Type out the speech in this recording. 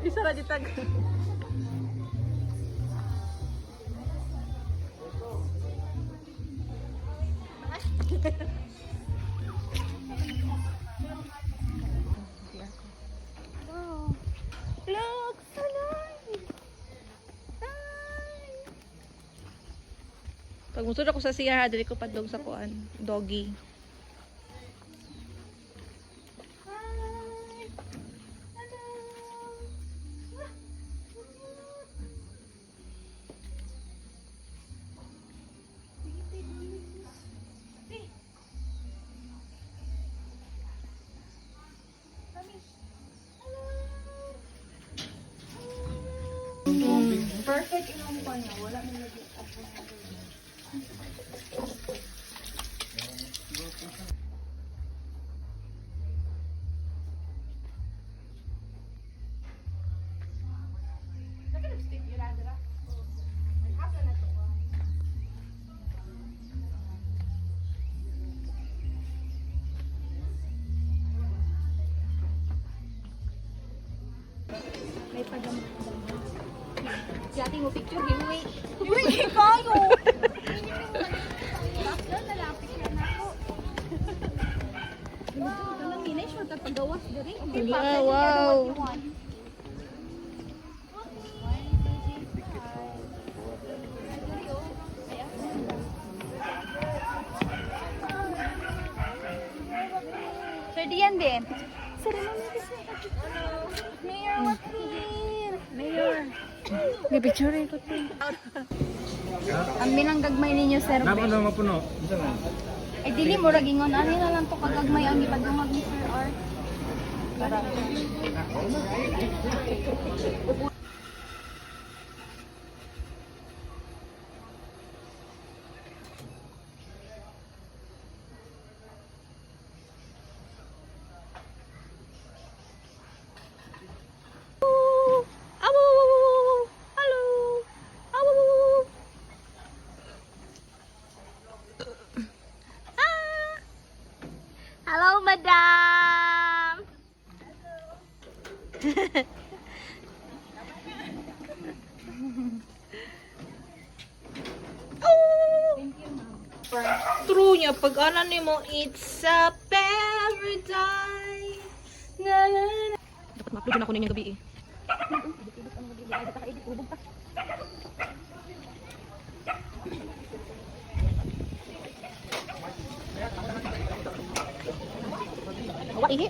Isa ra ditag. Wow. Look, so nice. Nice. Pag musud ako sa CR, dili ko padlong sa kuan, doggy. Hi. Hello. Perfect ilong pa niya. Wala na lagi. May pagamot. Si ate mo picture, hiwi. Hiwi kayo! Upload na lang, picture na ako. Pagawas diri. Wow, wow. Sir Dian din. Sir, Mayor Joaquin. Mayor. Gipicture ko to. Ang minanggagmay ninyo, sir. Napuno, mapuno. Ay, dili mo ragingon. Ani na lang to kagagmay ang gipadungag ni Sir R. Awo! Hello! Awo! Ah! Hello, madam! True niya, pag ano nimo, it's a paradise. Na, na, na. Dapat ma-upload na ako ninyong gabi eh. Awa, ihi.